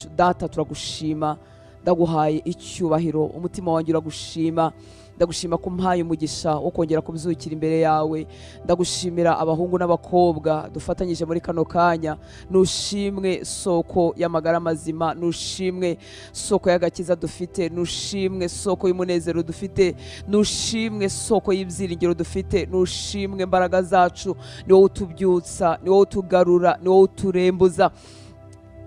Data, turagushima, ndaguhaye icyubahiro, umutima wanjye uragushima. Ndagushima ko umpaye umugisha wo kongera kubyukira imbere yawe. Ndagushimira abahungu n'abakobwa dufatanyije muri kano kanya. Nushimwe soko y'amagara mazima, nushimwe soko y'agakiza dufite, nushimwe soko y'umunezero dufite, nushimwe soko y'ibyiringiro dufite, nushimwe imbaraga zacu. Ni wowe utubyutsa, ni wowe utugarura, ni wowe uturembuza.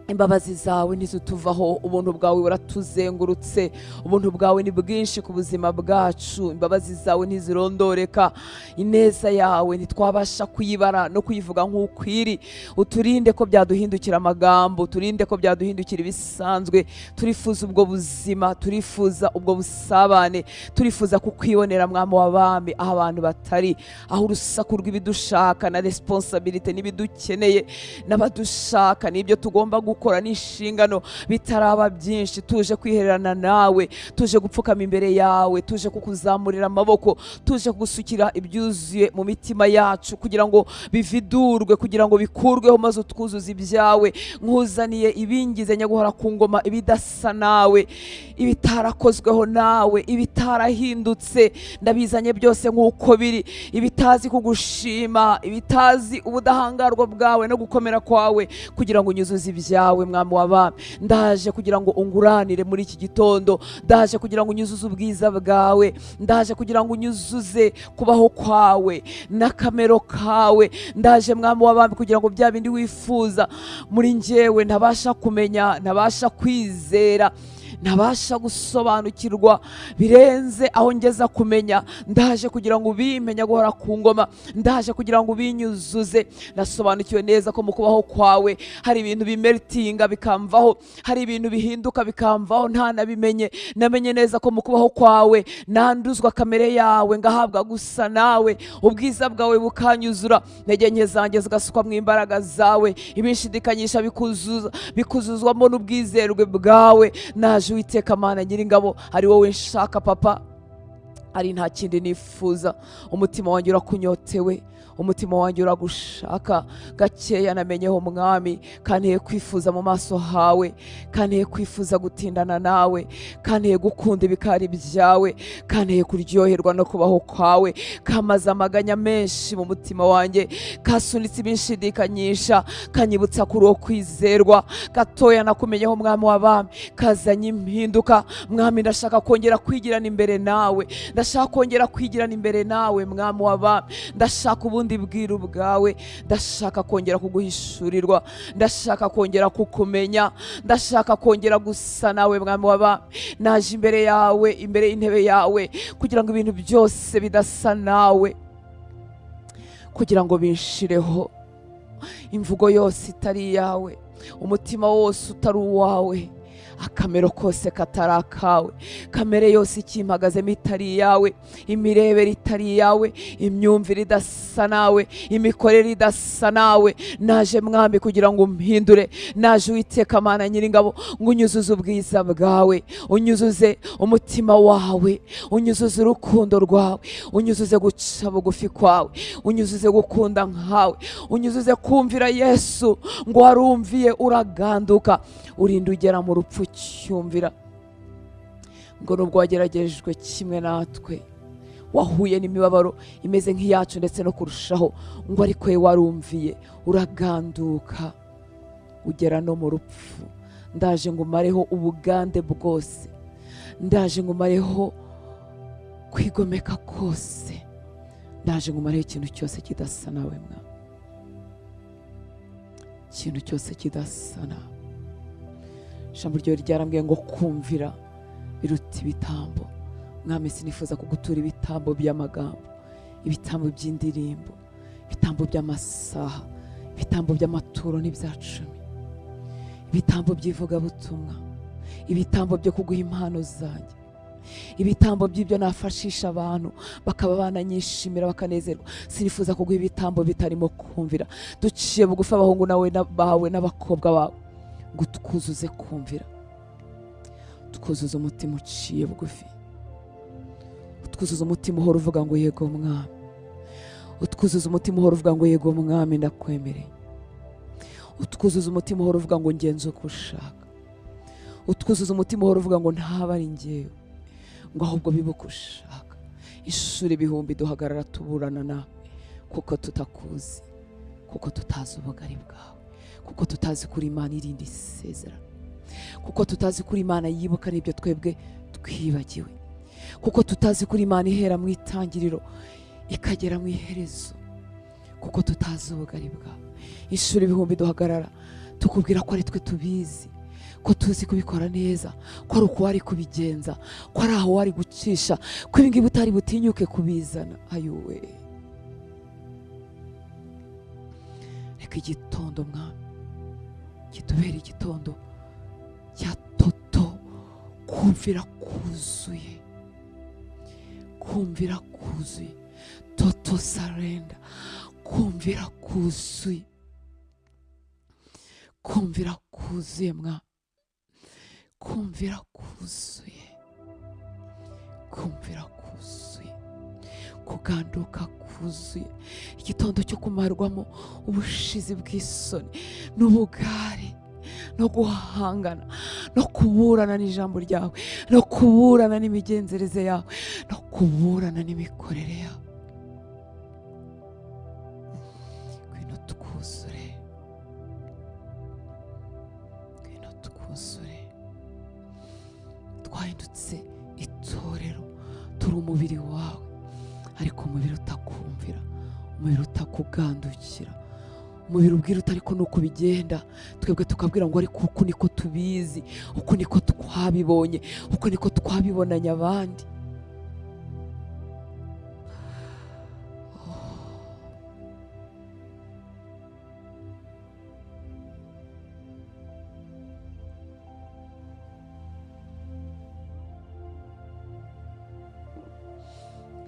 Imbabazi zawe ntizituvaho, ubuntu bwawe buratuzengurutse, ubuntu bwawe ni bwinshi ku buzima bwacu, imbabazi zawe ntizirondoreka, ineza yawe ntitwabasha kuyibara no kuyivuga nk'uko iri. Uturinde ko byaduhindukira amagambo, uturinde ko byaduhindukira ibisanzwe. Turifuza ubwo buzima, turifuza ubwo busabane, turifuza kukwibonera, Mwami w'abami, aho abantu batari, aho urusaku rw'ibidushaka na responsabilité n'ibidukeneye n'abadushaka n'ibyo tugomba gukora n'inshingano bitaraba byinshi. Tuje kwihererana nawe, tuje gupfukama imbere yawe, tuje kukuzamurira amaboko, tuje kugusukira ibyuzuye mu mitima yacu kugira ngo bividurwe, kugira ngo bikurweho, maze utwuzuze ibyawe. Nkuzaniye ibingize, nyaguhora ku ngoma, ibidasa nawe, ibitarakozweho nawe, ibitarahindutse, ndabizanye byose nk'uko biri, ibitazi kugushima, ibitazi ubudahangarwa bwawe no gukomera kwawe, kugira ngo unyuzuze ibyawe, Mwami w'abami. Ndaje kugira ngo unguranire muri iki gitondo, ndaje kugira ngo unyuzuze ubwiza bwawe, ndaje kugira ngo unyuzuze kubaho kwawe n'akamero kawe. Ndaje, Mwami w'abami, kugira ngo bya bindi wifuza muri njyewe ntabasha kumenya, ntabasha kwizera, ntabasha gusobanukirwa, birenze aho ngeza kumenya, ndaje kugira ngo ubimenya guhora ku ngoma, ndaje kugira ngo ubinyuzuze. Nasobanukiwe neza ko mu kubaho kwawe hari ibintu bimeltinga bikamvaho, hari ibintu bihinduka bikamvaho ntanabimenye. Namenye neza ko mu kubaho kwawe nanduzwa kamere yawe, ngahabwa gusa nawe, ubwiza bwawe bukanyuzura, intege nke zanjye zigasukwa mu imbaraga zawe, ibinshidikanyisha bikuzuzwamo n'ubwizerwe bwawe. Naje, Uwiteka Mana Nyiringabo, ari wowe nshaka, Papa, ari nta kindi nifuza. Umutima wanjye urakunyotewe, umutima wanjye uragushaka. Gakeya namenyeho, Mwami, kanteye kwifuza mu maso hawe, kanteye kwifuza gutindana nawe, kanteye gukunda ibikari byawe, kanteye kuryoherwa no kubaho kwawe. Kamaze amaganya menshi mu mutima wanjye, kasunitse ibinshidikanyisha, kanyibutsa kuri uwo kwizerwa. Gatoya nakumenyeho, Mwami w'abami, kazanye impinduka. Mwami, ndashaka kongera kwigirana imbere nawe, ndashaka kongera kwigirana imbere nawe, Mwami w'abami. Ndashaka ubundi bwiru bwawe, ndashaka kongera kuguhishurirwa, ndashaka kongera kukumenya, ndashaka kongera gusa nawe, Mwami w'abami. Naje imbere yawe, imbere y'intebe yawe, kugira ngo ibintu byose bidasa nawe kugira ngo binshireho. Imvugo yose itari iyawe, umutima wose utari uwawe, akamero kose katari akawe, kamere yose ikimpagazemo itari iyawe, imirebere itari iyawe, imyumvire idasa nawe, imikorere idasa nawe, naje, Mwami, kugira ngo umpindure. Naje, Uwiteka Mana Nyiringabo, ngo unyuzuze ubwiza bwawe, unyuzuze umutima wawe, unyuzuze urukundo rwawe, unyuzuze guca bugufi kwawe, unyuzuze gukunda nkawe, unyuzuze kumvira Yesu, ngo warumviye uraganduka, urinda ugera mu rupfu cyumvira. Ngo nubwo wageragejwe kimwe natwe, wahuye n'imibabaro imeze nk'iyacu ndetse no kurushaho, ngo ariko we warumviye uraganduka ugera no mu rupfu. Ndaje ngo umareho ubugande bwose, ndaje ngo umareho kwigomeka kose, ndaje ngo umareho ikintu cyose kidasa nawe, Mwana, ikintu cyose kidasa nawe. Ijambo ryawe ryarambwiye ngo kumvira biruta ibitambo. Mwami, sinifuza kugutura ibitambo by'amagambo, ibitambo by'indirimbo, ibitambo by'amasaha, ibitambo by'amaturo n'ibya cumi, ibitambo by'ivugabutumwa, ibitambo byo kuguha impano zanjye, ibitambo by'ibyo nafashisha abantu bakaba bananyishimira bakanezerwa. Sinifuza kuguha ibitambo bitarimo kumvira. Duciye bugufi, abahungu nawe bawe n'abakobwa bawe, ngo twuzuze kumvira, twuzuze umutima uciye bugufi, utwuzuze umutima uhora uvuga ngo yego Mwami, utwuzuze umutima uhora uvuga ngo yego Mwami, ndakwemereye, utwuzuze umutima uhora uvuga ngo ngenza uko ushaka. Utwuzuza umutima uhora uvuga ngo ntaba ari njyewe, ngo ahubwo bibuke ushaka. Ishuri ibihumbi duhagarara tuburana nawe, kuko tutakuzi, kuko tutazi ubugari bwawe, kuko tutazi kuri Imana irindi isezerano, kuko tutazi kuri Imana yibuka n'ibyo twebwe twibagiwe, kuko tutazi kuri Imana ihera mu itangiriro ikagera mu iherezo, kuko tutazi ubugari bwawe. Ishuri ibihumbi duhagarara tukubwira ko ari twe tubizi, ko tuzi kubikora neza, ko ari uko wari kubigenza, ko ari aho wari gucisha, ko ibi ngibi utari butinyuke kubizana. Ayuwe, reka igitondo Mwami kitubere igitondo cya toto, kumvira kuzuye, kumvira kuzuye, toto surrender, kumvira kuzuye, kumvira kuzuye Mwami, kumvira kuzuye, kumvira kuzuye, kuganduka kuzuye. Igitondo cyo kumarwamo ubushizi bw'isoni n'ubugare no guhangana no kuburana n'ijambo ryawe, no kuburana n'imigenzereze yawe, no kuburana n'imikorere yawe. Ngwino twuzure, ngwino twuzure. Twahindutse itorero, turi umubiri wawe, ariko umubiri utakumvira, umubiri utakugandukira, umubiri ubwira utariko nuko bigenda, twebwe tukabwira ngo ariko uku niko tubizi, uku niko twabibonye, uku niko twabibonanye abandi.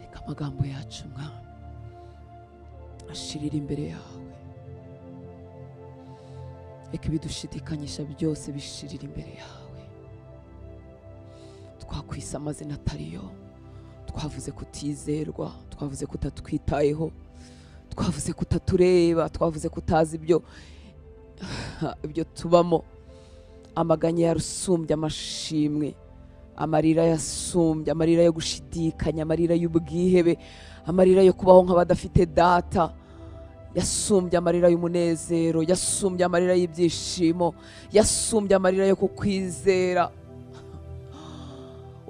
Reka amagambo yacu Mwami ashirira imbere yawe, reka ibidushidikanyisha byose bishirira imbere yawe. Twakwise amazina atariyo, twavuze kutizerwa, twavuze kutatwitayeho, twavuze kutatureba, twavuze kutazi ibyo tubamo. Amaganya yarusumbye amashimwe, amarira yasumbye amarira yo gushidikanya, amarira y'ubwihebe, amarira yo kubaho nk'abadafite data, yasumbye amarira y'umunezero, yasumbye amarira y'ibyishimo, yasumbye amarira yo kukwizera.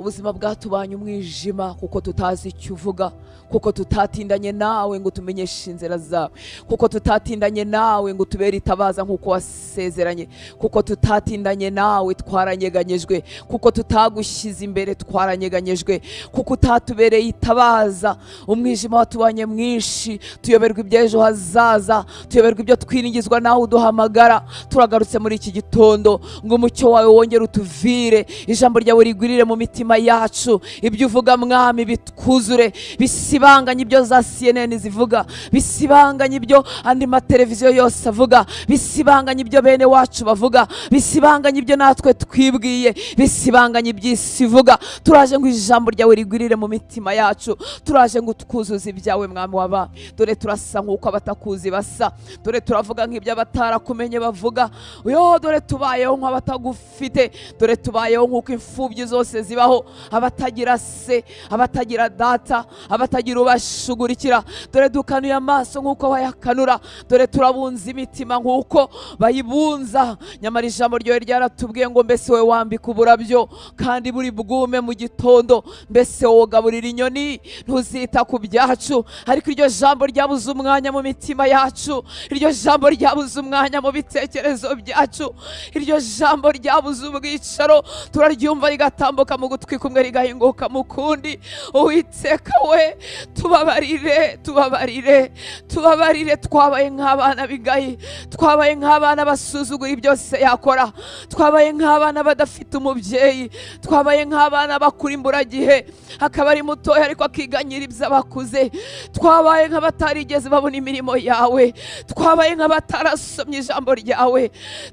Ubuzima bwatubanye umwijima kuko tutazi icyo uvuga, kuko tutatindanye nawe ngo tumenyeshe inzira zawe, kuko tutatindanye nawe ngo tubere itabaza nk'uko wasezeranye, kuko tutatindanye nawe twaranyeganyejwe, kuko tutagushyize imbere twaranyeganyejwe, kuko utatubereye itabaza. Umwijima watubanye mwinshi, tuyoberwa iby'ejo hazaza, tuyoberwa ibyo twiringizwa nawe uduhamagara. Turagarutse muri iki gitondo ngo umucyo wawe wongere utuvire, ijambo ryawe rigwirire mu mitima yacu, ibyo uvuga Mwami bitwuzure, bisibanganye ibyo za CNN zivuga, bisibanganye ibyo andi mateleviziyo yose avuga, bisibanganye ibyo bene wacu bavuga, bisibanganye ibyo natwe twibwiye, bisibanganye iby'isi ivuga. Turaje ngo ijambo ryawe rigwirire mu mitima yacu, turaje ngo utwuzuze ibyawe Mwami w'abami. Dore turasa nk'uko abatakuzi basa, dore turavuga nk'ibyo abatarakumenye bavuga, yo dore tubayeho nk'abatagufite, dore tubayeho nk'uko imfubyi zose zibaho, abatagira se, abatagira data, abatagira ubashugurikira. Dore dukanuye amaso nk'uko bayakanura, dore turabunza imitima nk'uko bayibunza. Nyamara ijambo ryawe ryaratubwiye ngo mbese wowe wambika uburabyo kandi buri bwume mu gitondo, mbese wowe ugaburira inyoni ntuzita ku byacu. Ariko iryo jambo ryabuze umwanya mu mitima yacu, iryo jambo ryabuze umwanya mu bitekerezo byacu, iryo jambo ryabuze ubwicaro, turaryumva rigatambuka mu gutwi kumwe rigahinguka mu kundi. Uwiteka we, tubabarire, tubabarire, tubabarire. Twabaye nk'abana bigayi, twabaye nk'abana basuzugura byose yakora, twabaye nk'abana badafite umubyeyi, twabaye nk'abana bakura imburagihe, akaba ari mutoya ariko akiganyira iby'abakuze, twabaye nk'abatarigeze babona imirimo yawe, twabaye nk'abatarasomye ijambo ryawe,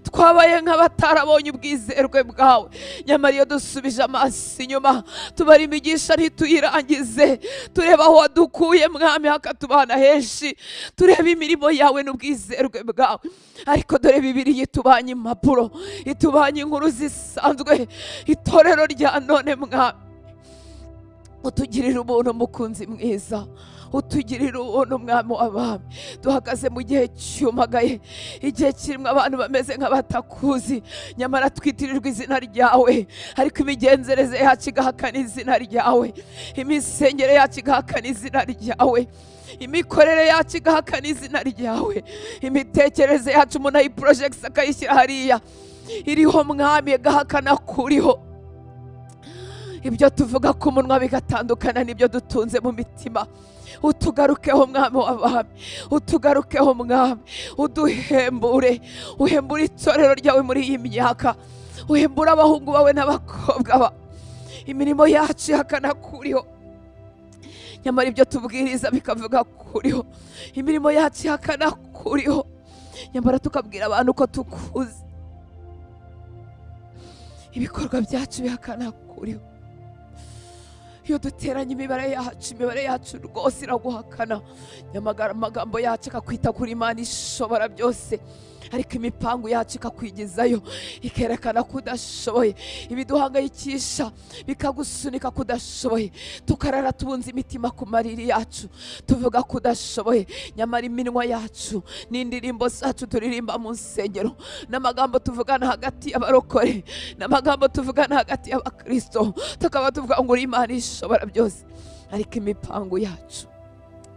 twabaye nk'abatarabonye ubwizerwe bwawe. Nyamara iyo dusubije amaso amaso inyuma, tubara imigisha ntituyirangize, tureba aho wadukuye mwami hakatubana henshi, tureba imirimo yawe n'ubwizerwe bwawe. Ariko dore Bibiliya itubanye impapuro, itubanye inkuru zisanzwe. Itorero rya none mwami, utugirira ubuntu mukunzi mwiza, utugirira ubuntu mwami w'abami. Duhagaze mu gihe cyumagaye, igihe kirimo abantu bameze nk'abatakuzi, nyamara twitirirwa izina ryawe, ariko imigenzereze yacu igahakana izina ryawe, imisengere yacu igahakana izina ryawe, imikorere yacu igahakana izina ryawe, imitekerereze yacu umuntu ayiporojegisi akayishyira hariya iriho mwami, igahakana kuriho. Ibyo tuvuga ku munwa bigatandukana n'ibyo dutunze mu mitima. Utugarukeho mwami w'abami, utugarukeho mwami, uduhembure, uhembure itorero ryawe muri iyi myaka, uhembure abahungu bawe n'abakobwa bawe. Imirimo yacu ihakana kuriho, nyamara ibyo tubwiriza bikavuga kuriho. Imirimo yacu ihakana kuriho, nyamara tukabwira abantu ko tukuzi. Ibikorwa byacu bihakana kuriho. Iyo duteranye imibare yacu, imibare yacu rwose iraguhakana. Nyamara amagambo yacu akakwita kuri Imana ishobora byose, ariko imipangu yacu ikakwigezayo, ikerekana ko udashoboye. Ibiduhangayikisha bikagusunika ko udashoboye, tukarara tubunze imitima ku mariri yacu tuvuga ko udashoboye. Nyamara iminwa yacu n'indirimbo zacu turirimba mu nsengero, n'amagambo tuvugana hagati y'abarokore, n'amagambo tuvugana hagati y'abakristo, tukaba tuvuga ngo uri Imana ishobora byose. Ariko imipangu yacu,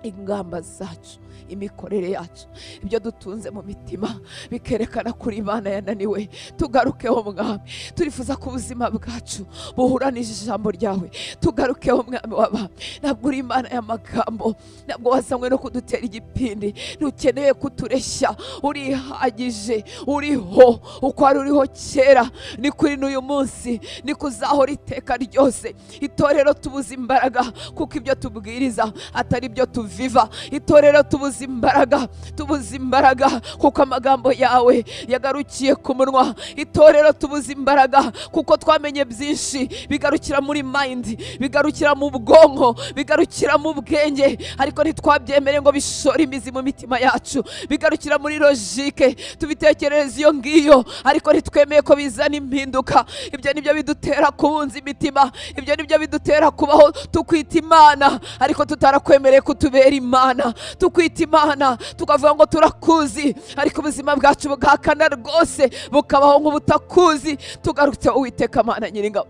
ingamba zacu, imikorere yacu, ibyo dutunze mu mitima bikerekana kuri Imana yananiwe. Tugarukeho mwami, turifuza ko ubuzima bwacu buhuranije ijambo ryawe. Tugarukeho mwami w'abami, ntabwo uri Imana y'amagambo, ntabwo wazanywe no kudutera igipindi, ntukeneye kutureshya, urihagije, uriho uko wari uriho kera, ni kuri n'uyu munsi, ni kuzahora iteka ryose. Itorero tubuze imbaraga kuko ibyo tubwiriza atari ibyo tuviva. Itorero tubuze imbaraga, tubuze imbaraga kuko amagambo yawe yagarukiye ku munwa. Itorero tubuze imbaraga kuko twamenye byinshi bigarukira muri mind, bigarukira mu bwonko, bigarukira mu bwenge, ariko ntitwabyemere ngo bishore imizi mu mitima yacu. Bigarukira muri logique, tubitekerereza iyo ngiyo, ariko ntitwemeye ko bizana impinduka. Ibyo nibyo bidutera kubunza imitima, ibyo nibyo bidutera kubaho tukwita Imana ariko tutarakwemereye kutubera Imana. Tukwita Imana tukavuga ngo turakuzi, ariko ubuzima bwacu bugahakana rwose, bukabaho nk'ubutakuzi. Tugarutse Uwiteka Mana Nyiringabo,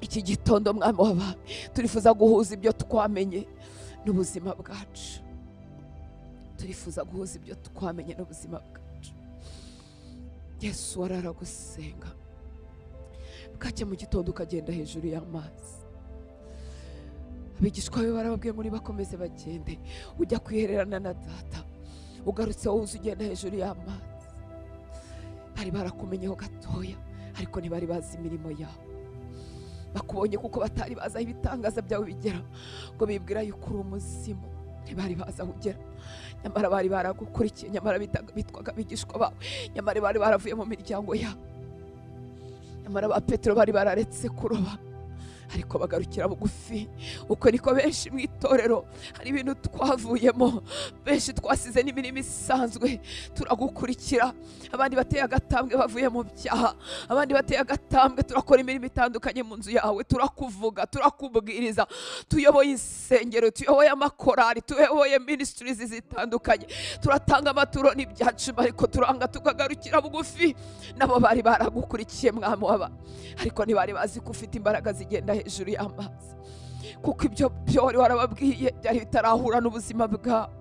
iki gitondo mwami w'abami, turifuza guhuza ibyo twamenye n'ubuzima bwacu. Turifuza guhuza ibyo twamenye n'ubuzima bwacu. Yesu wararagusenga bwacya mu gitondo ukagenda hejuru y'amazi. Abigishwa be barababwiye ngo nibakomeze bagende, ujya kwihererana na data, ugarutse wowe ugenda hejuru y'amazi. Bari barakumenyeho gatoya, ariko ntibari bazi imirimo yawe. Bakubonye kuko batari bazi aho ibitangaza byawe bigera, ngo bibwira yuko uri umuzimu. Ntibari bazi aho ugera, nyamara bari baragukurikiye, nyamara bitwaga abigishwa bawe, nyamara bari baravuye mu miryango yabo, nyamara ba Petero bari bararetse kuroba, ariko bagarukira bugufi. Uko niko benshi mu itorero hari ibintu twavuyemo, benshi twasize n'imirimo isanzwe turagukurikira, abandi bateye agatambwe bavuye mu byaha, abandi bateye agatambwe turakora imirimo itandukanye mu nzu yawe, turakuvuga, turakubwiriza, tuyoboye insengero, tuyoboye amakorari, tuyoboye ministries zitandukanye, turatanga amaturo n'ibyacu, ariko turanga tukagarukira bugufi. Nabo bari baragukurikiye mwami w'abami, ariko ntibari bazi ko ufite imbaraga zigenda hejuru y'amazi, kuko ibyo byo wari warababwiye byari bitarahura n'ubuzima bwawe.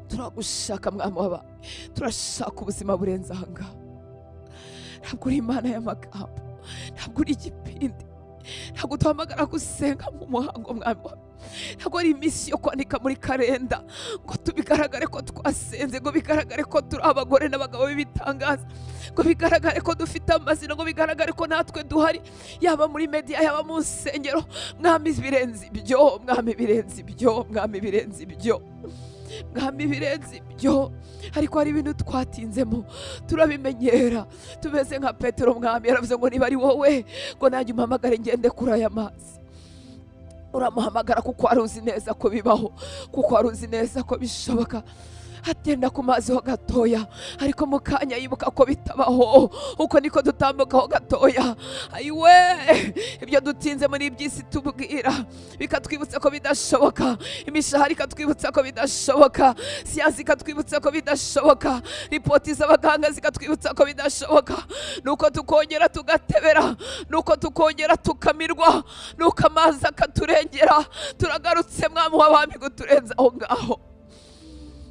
Turagushaka mwami w'abami, turashaka ubuzima burenze aha ngaha. Ntabwo uri Imana y'amagambo, ntabwo uri igipindi, ntabwo duhamagara gusenga mu muhango mwami w'abami, ntabwo ari iminsi yo kwandika muri kalenda ngo tubigaragare ko twasenze, ngo bigaragare ko turi abagore n'abagabo b'ibitangaza, ngo bigaragare ko dufite amazina, ngo bigaragare ko natwe duhari, yaba muri media, yaba mu nsengero. Mwami birenze ibyo, mwami birenze ibyo, mwami birenze ibyo. Mwami, birenze ibyo, ariko hari ibintu twatinzemo turabimenyera, tumeze nka Petero. Mwami yaravuze ngo niba ari wowe, ngo nanjye umpamagare ngende kuri aya mazi. Uramuhamagara kuko wari uzi neza ko bibaho, kuko wari uzi neza ko bishoboka. Agenda ku mazi ho gatoya, ariko mu kanya yibuka ko bitabaho. Uko niko dutambukaho gatoya, ayiwe, ibyo dutinze muri iby'isi tubwira bikatwibutsa ko bidashoboka, imishahara ikatwibutsa ko bidashoboka, siyansi ikatwibutsa ko bidashoboka, ripoti z'abaganga zikatwibutsa ko bidashoboka. Nuko tukongera tugatebera, nuko tukongera tukamirwa, nuko amazi akaturengera. Turagarutse Mwami w'abami kuturenza aho ngaho.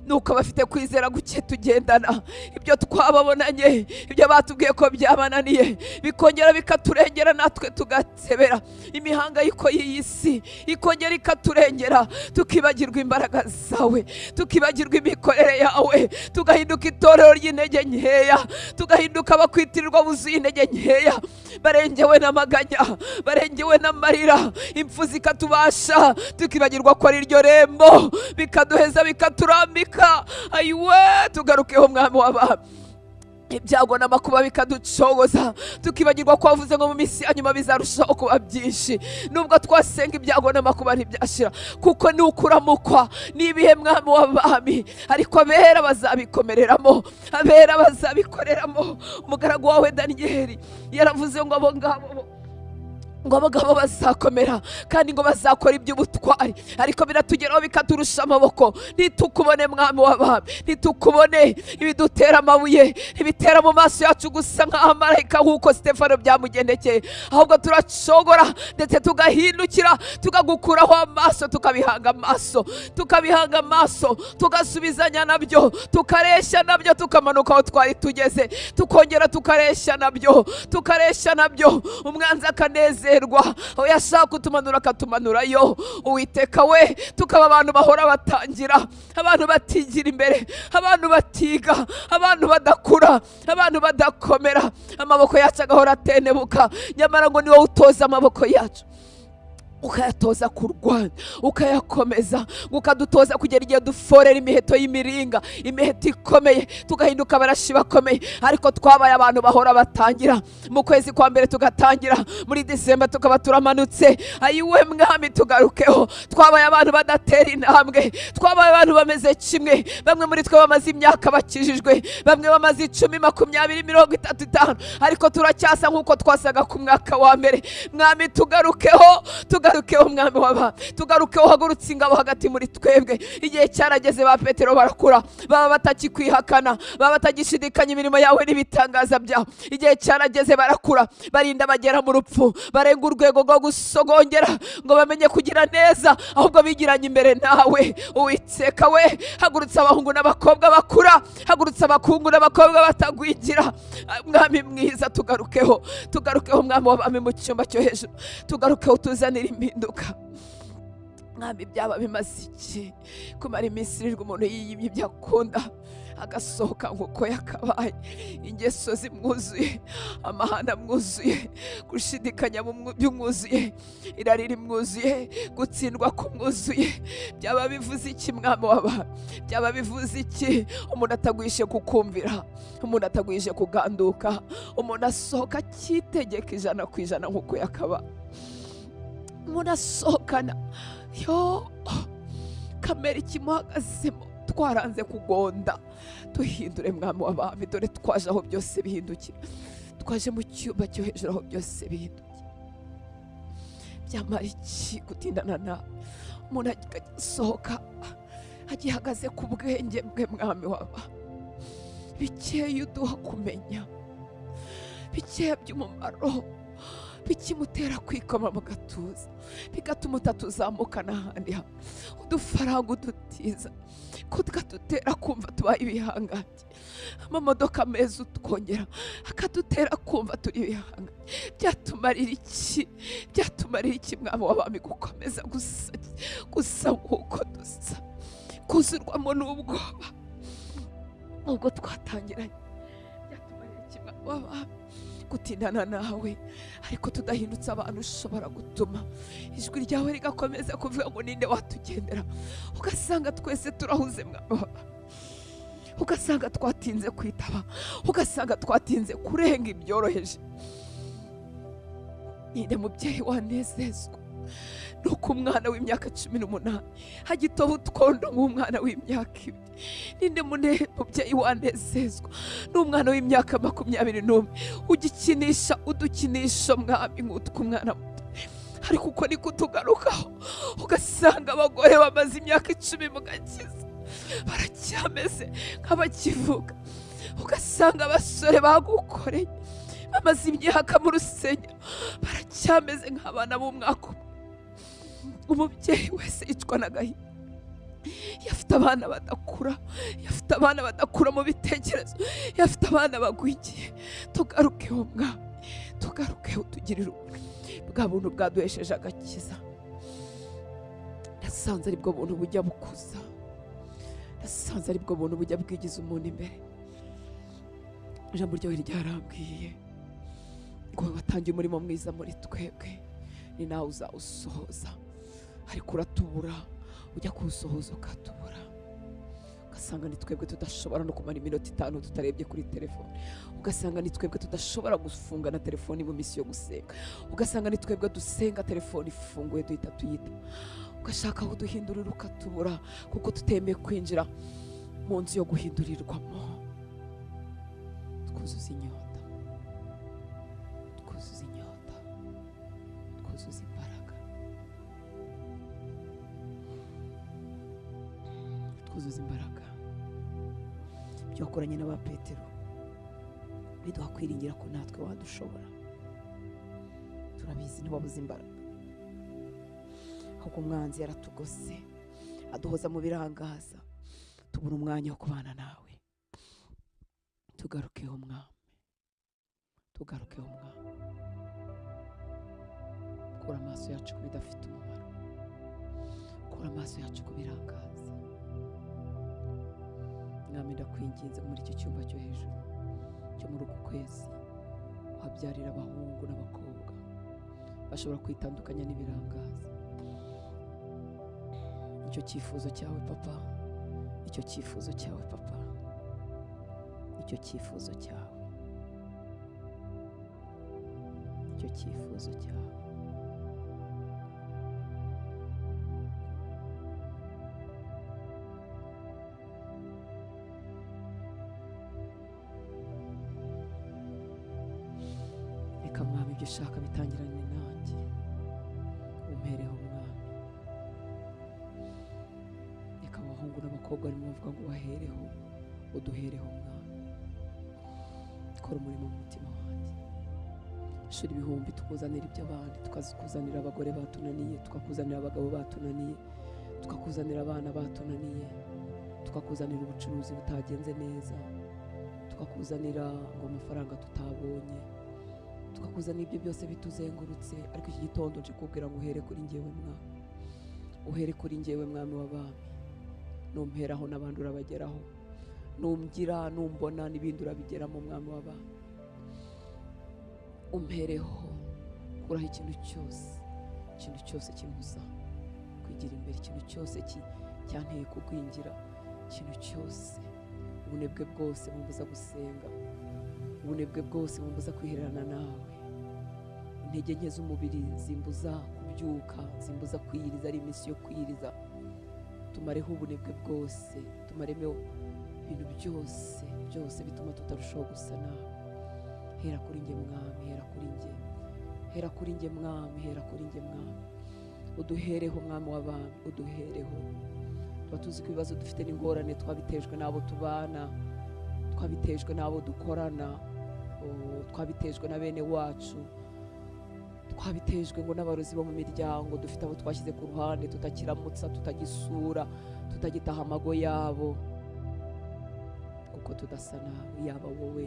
Nuko abafite kwizera guke tugendana, ibyo twababonanye, ibyo batubwiye ko byabananiye, bikongera bikaturengera, natwe tugatebera. Imihangayiko y'iyi si ikongera ikaturengera, tukibagirwa imbaraga zawe, tukibagirwa imikorere yawe, tugahinduka itorero ry'intege nkeya, tugahinduka abakwitirirwa buzuye intege nkeya, barengewe n'amaganya, barengewe n'amarira, impfu zikatubasha, tukibagirwa ko ari iryo rembo, bikaduheza bikaturambika. Ayiwe, tugarukeho Mwami w'abami. Ibyago n'amakuba bikaducogoza, tukibagirwa ko wavuze ngo mu minsi ya nyuma bizarushaho kuba byinshi. Nubwo twasenga ibyago n'amakuba ntibyashira, kuko ni ukuramukwa n'ibihe Mwami w'abami. Ariko abera bazabikomereramo, abera bazabikoreramo. Umugaragu wawe Daniyeli yaravuze ngo abo ngabo, ngo abagabo bazakomera kandi ngo bazakora iby'ubutwari, ariko biratugeraho bikaturusha amaboko. Ntitukubone Mwami w'abami, ntitukubone ibidutera amabuye, ibitera mu maso yacu gusa nk'abamarayika nk'uko Stefano byamugendekeye, ahubwo turacogora ndetse tugahindukira, tukagukuraho amaso, tukabihanga amaso, tukabihanga amaso, tugasubizanya nabyo, tukareshya nabyo, tukamanuka aho twari tugeze, tukongera tukareshya nabyo, tukareshya nabyo. Umwanzi akanezerwa, aho yashaka kutumanura akatumanurayo. Uwiteka we, tukaba abantu bahora batangira, abantu batigira imbere, abantu batiga, abantu badakura, abantu badakomera, amaboko yacu agahora atenebuka. Nyamara ngo ni wowe utoza amaboko yacu, ukayatoza kurwana, ukayakomeza, ukadutoza kugera igihe duforera imiheto y'imiringa, imiheto ikomeye, tugahinduka abarashi bakomeye. Ariko twabaye abantu bahora batangira, mu kwezi kwa mbere tugatangira, muri Disemba tukaba turamanutse. Ayiwe Mwami, tugarukeho. Twabaye abantu badatera intambwe, twabaye abantu bameze kimwe. Bamwe muri twe bamaze imyaka bakijijwe, bamwe bamaze 10, 20, 30, 50, ariko turacyasa nk'uko twasaga ku mwaka wa mbere. Mwami, tugarukeho, tugarukeho Mwami w'abami, tugarukeho, uhagurutse ingabo hagati muri twebwe. Igihe cyarageze ba Petero barakura, baba batakikwihakana, baba batagishidikanya imirimo yawe n'ibitangaza byawe. Igihe cyarageze barakura, barinda bagera mu rupfu, barenga urwego rwo gusogongera ngo bamenye kugira neza, ahubwo bigiranye imbere nawe. Uwiteka we, hagurutse abahungu n'abakobwa bakura, hagurutse abakungu n'abakobwa batagwigira. Mwami mwiza, tugarukeho, tugarukeho Mwami w'abami mu cyumba cyo hejuru, tugarukeho, tuzanire impinduka. Mwami, byaba bimaze iki kumara iminsi irindwi umuntu yiyimye ibyo akunda, agasohoka nk'uko yakabaye, ingeso zimwuzuye, amahana amwuzuye, gushidikanya byumwuzuye, irari rimwuzuye, gutsindwa kumwuzuye. Byaba bivuze iki Mwami w'abami? Byaba bivuze iki umuntu atagwishe kukumvira, umuntu atagwishe kuganduka, umuntu asohoka akitegeka 100% nk'uko yakabaye, umuntu asohokana yo kamere ikimuhagazemo. Twaranze kugonda, duhindure Mwami w'abami. Dore twaje aho byose bihindukira, twaje mu cyumba cyo hejuru aho byose bihindukira. Byamara iki gutindana na umuntu agasohoka agihagaze ku bwenge bwe? Mwami w'abami, bikeya uduha kumenya, bikeya by'umumaro, bikimutera kwikoma mu gatuza, bigatuma utatuzamuka n'ahandi hantu. Udufaranga udutiza kudutera kumva tubaye ibihangange, amamodoka meza utwongera akadutera kumva turi ibihangange. Byatumarira iki? Byatumarira iki Mwami w'abami gukomeza gusa gusa nk'uko dusa, kuzurwamo n'ubwoba ubwo twatangiranye? Byatumarira iki Mwami w'abami Gutindana nawe ariko tudahindutse abantu ushobora gutuma ijwi ryawe rigakomeza kuvuga ngo ninde watugendera. Ugasanga twese turahuze mwami, ugasanga twatinze kwitaba, ugasanga twatinze kurenga ibyoroheje. Ninde mubyeyi wanezezwa nuko umwana w'imyaka 18 hagitoba utwondo nk'umwana w'imyaka 2? Ninde mubyeyi wanezezwa n'umwana w'imyaka 21 ugikinisha udukinisha mwami nk'utw'umwana muto? Ariko uko niko tugarukaho, ugasanga abagore bamaze imyaka 10 mu gakiza baracyameze nk'abakivuga. Ugasanga abasore bagukoreye bamaze imyaka mu rusengero baracyameze nk'abana b'umwaka umwe. Umubyeyi wese yicwa n'agahinda, yafite abana badakura, yafite abana badakura mu bitekerezo, yafite abana bagwigiye. Tugarukeho mwami, tugarukeho, tugirire bwa buntu bwaduhesheje agakiza. Nasanze aribwo buntu bujya bukuza, nasanze aribwo buntu bujya bwigiza umuntu imbere. Ijambo ryawe ryarambwiye ngo watangiye umurimo mwiza muri twebwe, ni nawe uzawusohoza. Ariko uratubura, ujya kuwusohoza ukatubura. Ugasanga ni twebwe tudashobora no kumara iminota 5 tutarebye kuri telefone. Ugasanga ni twebwe tudashobora gufunga na telefone mu minsi yo gusenga. Ugasanga ni twebwe dusenga telefone ifunguye duhita tuyita. Ugashaka aho duhindurira ukatubura, kuko tutemeye kwinjira mu nzu yo guhindurirwamo. Twuzuza inyota, twuzuza inyota, twuzuza imbaraga, twuzuza imbaraga. Ibyo wakoranye n'aba Petero biduha kwiringira ko natwe wadushobora. Turabizi ntiwabuze imbaraga, ahubwo umwanzi yaratugose aduhoza mu birangaza, tubura umwanya wo kubana nawe. Tugarukeho mwami, tugarukeho mwami. Kura amaso yacu ku bidafite umumaro, kura amaso yacu ku birangaza. Mwami, ndakwinginze muri icyo cyumba cyo hejuru cyo muri uku kwezi wabyarira abahungu n'abakobwa bashobora kwitandukanya n'ibirangaza. Icyo cyifuzo cyawe papa, icyo cyifuzo cyawe papa, icyo cyifuzo cyawe, icyo cyifuzo cyawe. Reka mwami ibyo ushaka bitangirane nanjye, umpereho mwami. Reka abahungu n'abakobwa barimo bavuga ngo bahereho, uduhereho mwami. Kora umurimo mu mutima wanjye. Shira ibihumbi tukuzanira iby'abandi, tukazikuzanira abagore batunaniye, tukakuzanira abagabo batunaniye, tukakuzanira abana batunaniye, tukakuzanira ubucuruzi butagenze neza, tukakuzanira ngo amafaranga tutabonye, tukakuzanira ibyo byose bituzengurutse. Ariko iki gitondo nje kubwira ngo uhere kuri njyewe mwami, uhere kuri njyewe mwami w'abami. Numperaho n'abandi urabageraho, numgira numbona n'ibindi urabigeramo mwami w'abami. Umpereho, kuraho ikintu cyose, ikintu cyose kimbuza kwigira imbere, ikintu cyose cyanteye kugwingira, ikintu cyose, ubunebwe bwose bumbuza gusenga, ubunebwe bwose bumbuza kwihererana nawe, intege nke z'umubiri zimbuza kubyuka, zimbuza kwiyiriza, ari iminsi yo kwiyiriza. Tumareho ubunebwe bwose, tumaremo ibintu byose byose bituma tutarushaho gusa nawe. Hera kuri njye mwami, hera kuri njye, hera kuri njye mwami, hera kuri njye mwami. Uduhereho mwami w'abami, uduhereho. Tuba tuzi ko ibibazo dufite n'ingorane twabitejwe n'abo tubana, twabitejwe n'abo dukorana, twabitejwe na bene wacu, twabitejwe ngo n'abarozi bo mu miryango dufite abo twashyize ku ruhande, tutakiramutsa, tutagisura, tutagitaha amago yabo, kuko tudasa nawe. Yaba wowe,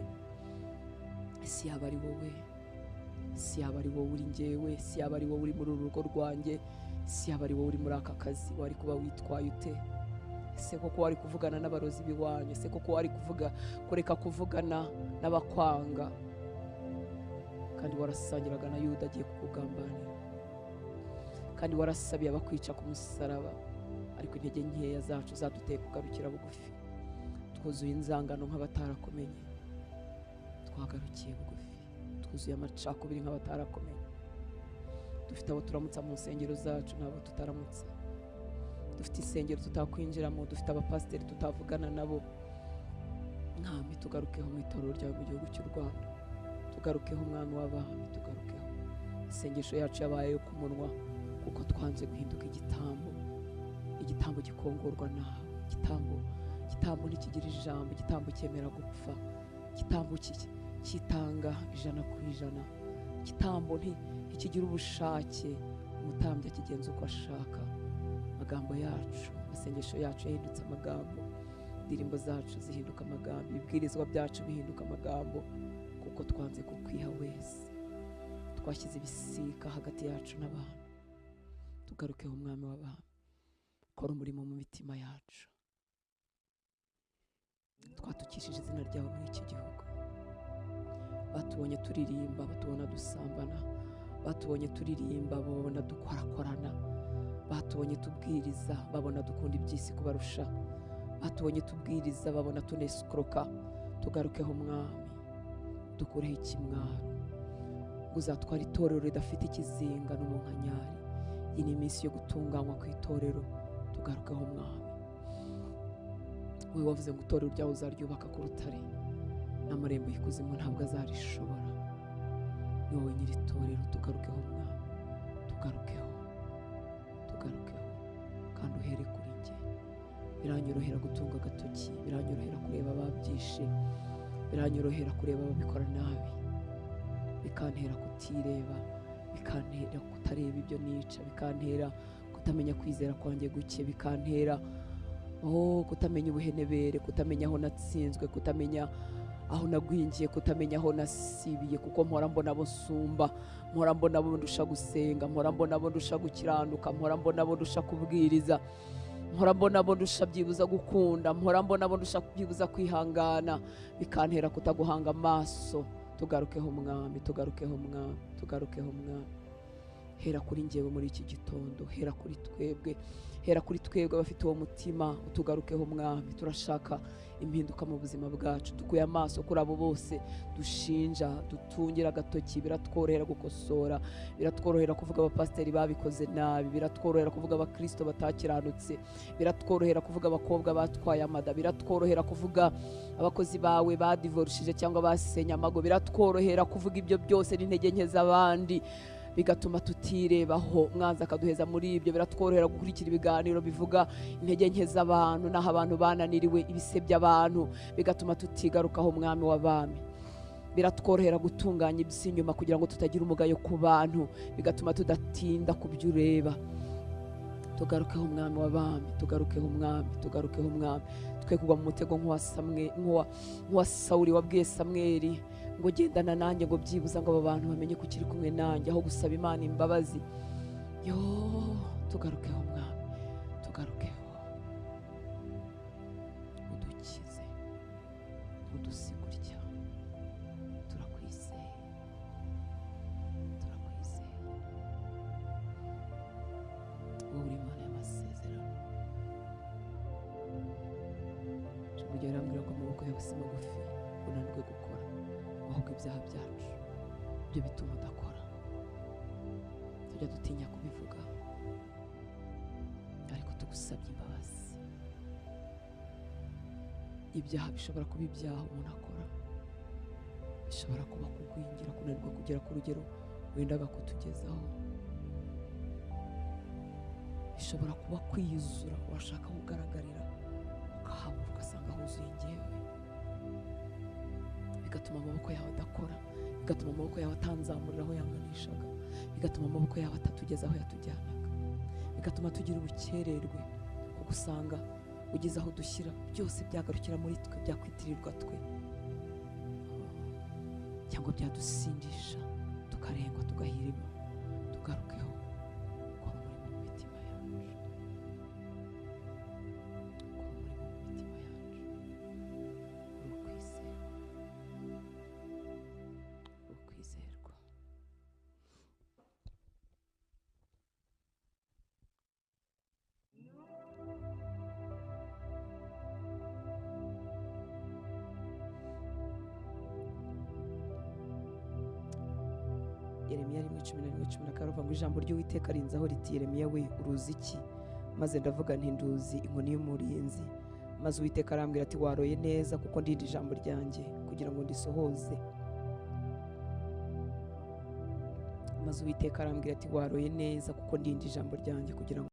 si yaba ari wowe, si yaba ari wowe uri njyewe, si yaba ari wowe uri muri uru rugo rwanjye, si yaba ari wowe uri muri aka kazi, wari kuba witwaye ute? Ese koko wari kuvugana n'abarozi b'iwanyu? Ese koko wari kuvuga kureka kuvugana n'abakwanga? Kandi warasangiraga na Yuda agiye kukugambanira, kandi warasabiye abakwica ku musaraba, ariko intege nkeya zacu zaduteye kugarukira bugufi. Twuzuye inzangano nk'abatarakomenye, twagarukiye bugufi. Twuzuye amacakubiri nk'abatarakomenye. Dufite abo turamutsa mu nsengero zacu n'abo tutaramutsa. Dufite insengero tutakwinjiramo, dufite abapasiteri tutavugana nabo. Mwami, tugarukeho mu itorero ryawe mu gihugu cy'u Rwanda. Tugarukeho Mwami w'abami, tugarukeho. Isengesho yacu yabaye ku munwa kuko twanze guhinduka igitambo, igitambo gikongorwa nawe. Igitambo ntikigira ijambo, igitambo cyemera gupfa, igitambo kitanga 100%, igitambo ntikigira ubushake, umutambyi akigenza uko ashaka. Amagambo yacu, amasengesho yacu yahindutse amagambo, indirimbo zacu zihinduka amagambo, ibibwirizwa byacu bihinduka amagambo, kuko twanze kukwiha wese. Twashyize ibisika hagati yacu n'abantu. Tugarukeho Mwami w'abami, kora umurimo mu mitima yacu. Twatukishije izina ryawe muri iki gihugu. Batubonye turirimba, batubona dusambana, batubonye turirimba, babona dukorakorana, batubonye tubwiriza, babona dukunda iby'isi kubarusha, batubonye tubwiriza, babona tunesikoroka. Tugarukeho Mwami, dukureho ikimwaro, ngo uzatwara itorero ridafite ikizinga n'umunkanyari. Iyi ni iminsi yo gutunganywa ku itorero. Tugarukeho Mwami. Wowe wavuze ngo itorero ryawe uzaryubaka ku rutare, n'amarembo y'ikuzimu ntabwo azarishobora. Ni wowe nyiri itorero. Tugarukeho Mwami, tugarukeho, tugarukeho, kandi uhere kuri njye. Biranyorohera gutunga agatoki, biranyorohera kureba ababyishe, biranyorohera kureba ababikora nabi, bikantera kutireba, bikantera kutareba ibyo nica, bikantera kutamenya kwizera kwanjye guke, bikantera kutamenya ubuhenebere, kutamenya aho natsinzwe, kutamenya aho nagwingiye, kutamenya aho nasibiye, kuko mpora mbona abo nsumba, mpora mbona abo ndusha gusenga, mpora mbona abo ndusha gukiranuka, mpora mbona abo ndusha kubwiriza, mpora mbona abo ndusha byibuza gukunda, mpora mbona abo ndusha byibuza kwihangana, bikantera kutaguhanga amaso. Tugarukeho Mwami, tugarukeho Mwami, tugarukeho Mwami. Hera kuri njyewe muri iki gitondo, hera kuri twebwe, hera kuri twebwe abafite uwo mutima. Utugarukeho Mwami, turashaka impinduka mu buzima bwacu. Dukuye amaso kuri abo bose dushinja, dutungira agatoki. Biratworohera gukosora, biratworohera kuvuga abapasiteri babikoze nabi, biratworohera kuvuga abakristo batakiranutse, biratworohera kuvuga abakobwa batwaye amada, biratworohera kuvuga abakozi bawe badivorushije cyangwa basenye amago, biratworohera kuvuga ibyo byose n'intege nke z'abandi, bigatuma tutirebaho. Mwanza akaduheza muri ibyo. Biratworohera gukurikira ibiganiro bivuga intege nke z'abantu n'aho abantu bananiriwe, ibisebya abantu, bigatuma tutigarukaho Mwami w'abami. Biratworohera gutunganya iby'inyuma kugira ngo tutagira umugayo ku bantu, bigatuma tudatinda ku byo ureba. Tugarukeho Mwami w'abami, tugarukeho Mwami, tugarukeho Mwami. Twe kugwa mu mutego nk'uwa Sawuli wabwiye Samweli ngo gendana nanjye, ngo byibuza ngo abo bantu bamenye ko ukiri kumwe nanjye, aho gusaba Imana imbabazi. Yo, tugarukeho Mwami, tugarukeho, udukize, udusigurya. Turakwizeye, turakwizeye. Wowe uri Imana y'amasezerano. Ijambo ryawe rirambwira ngo amaboko yawe si magufi unanirwe gukora, ahubwo ibyaha byacu ibyo bituma udakora. Tujya dutinya kubivuga, ariko tugusabye imbabazi. Ibyaha bishobora kuba ibyaha umuntu akora, bishobora kuba kugwingira, kunanirwa kugera ku rugero wendaga kutugezaho, bishobora kuba kwiyuzura, washaka kugaragarira ukahabura, ugasanga huzuye njyewe, bigatuma amaboko yawe adakora, bigatuma amaboko yawe atanzamurira aho yanganishaga, bigatuma amaboko yawe atatugeza aho yatujyanaga, bigatuma tugira ubukererwe, kuko usanga ugeze aho dushyira byose byagarukira muri twe, byakwitirirwa twe, cyangwa byadusindisha tukarengwa, tugahirima. Tugarukeho, kora umurimo mu mitima yacu, kora umurimo mu mitima yacu. Uri ukwizerwa, uri ukwizerwa. Yeremiya 1:11-12 ngo ijambo ry'Uwiteka rinzaho riti: Yeremiya we, uruzi iki? Maze ndavuga nti: Nduzi inkoni y'umurinzi. Maze Uwiteka arambwira ati: Waroye neza, kuko ndinda ijambo ryanjye kugira ngo ndisohoze. Maze Uwiteka arambwira ati: Waroye neza, kuko ndinda ijambo ryanjye kugira ngo